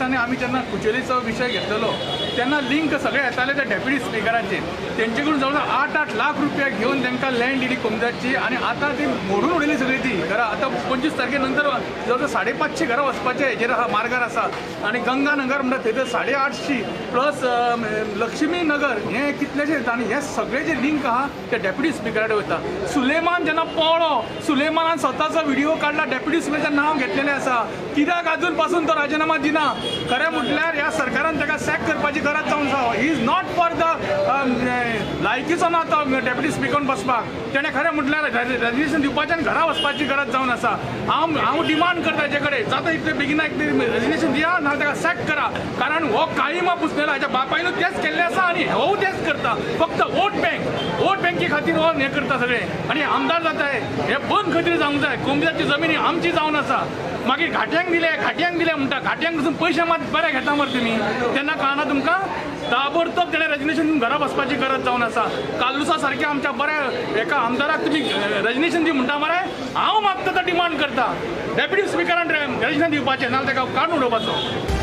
दिसांनी आमी जेन्ना कुचेलीचो विशय घेतलेलो तेन्ना लिंक सगळे येताले त्या डेप्युटी स्पिकरांचे, तेंचे कडून जवळ 8-8 लाख रुपया घेवन तांकां लँड दिली कोमजाची आनी आतां ती मोडून उडयली सगळी ती घरां. आतां 25 तारखे नंतर जवळ 550 घरां वचपाचे हेजेर आहा, मार्गार आसा. आनी गंगा नगर म्हणटा थंय तर 850 प्लस लक्ष्मी नगर हे कितलेशे. आनी हे सगळे जे लिंक आहा ते डेप्युटी स्पिकरा कडेन वयता. सुलेमान जेन्ना पळ्ळो, सुलेमानान स्वताचो व्हिडिओ काडला, डेप्युटी स्पिकराचें नांव घेतलेलें आसा. कित्याक अजून पासून तो राजिनामा दिना? खरें म्हटल्यार ह्या सरकारान ताका सॅक करपाची गरज जावन आसा. He is not for the लायकीचो ना तो डेप्युटी स्पिकर बसपाक. तेणें खरें म्हटल्यार रेजिग्नेशन दिवपाचें आनी घरा वचपाची गरज जावन आसा. हांव डिमांड करता हेजे कडेन, जाता इतले बेगिना इतले रेजिग्नेशन दिया, ना ताका सॅक करा. कारण हो काळीमा पुसलेलो, हाच्या बापायनूय तेंच केल्लें आसा आनी होवूय तेंच करता. फक्त वोट बँक, वोट बँके खातीर हो हें करता सगळें. आनी आमदार जाताय हे बंद खंय जावंक जाय. कोमजाची जमीन ही आमची जावन आसा. मागीर घाट्यांक दिले, घाट्यांक दिले म्हणटा, घाट्यांक पसून पयशे मात बरे घेता मरे तुमी, तेन्ना कळना तुमकां. ताबडतोब तेणें रेजिग्नेशन घरा बसपाची गरज जावन आसा. कार्लुसा सारक्या आमच्या बऱ्या एका आमदाराक तुमी रेजिग्नेशन दी म्हणटा मरे, हांव मागता तो डिमांड करता डेप्युटी स्पिकरान रेजिग्नेशन दिवपाचें, नाजाल्यार ताका काडून उडोवपाचो.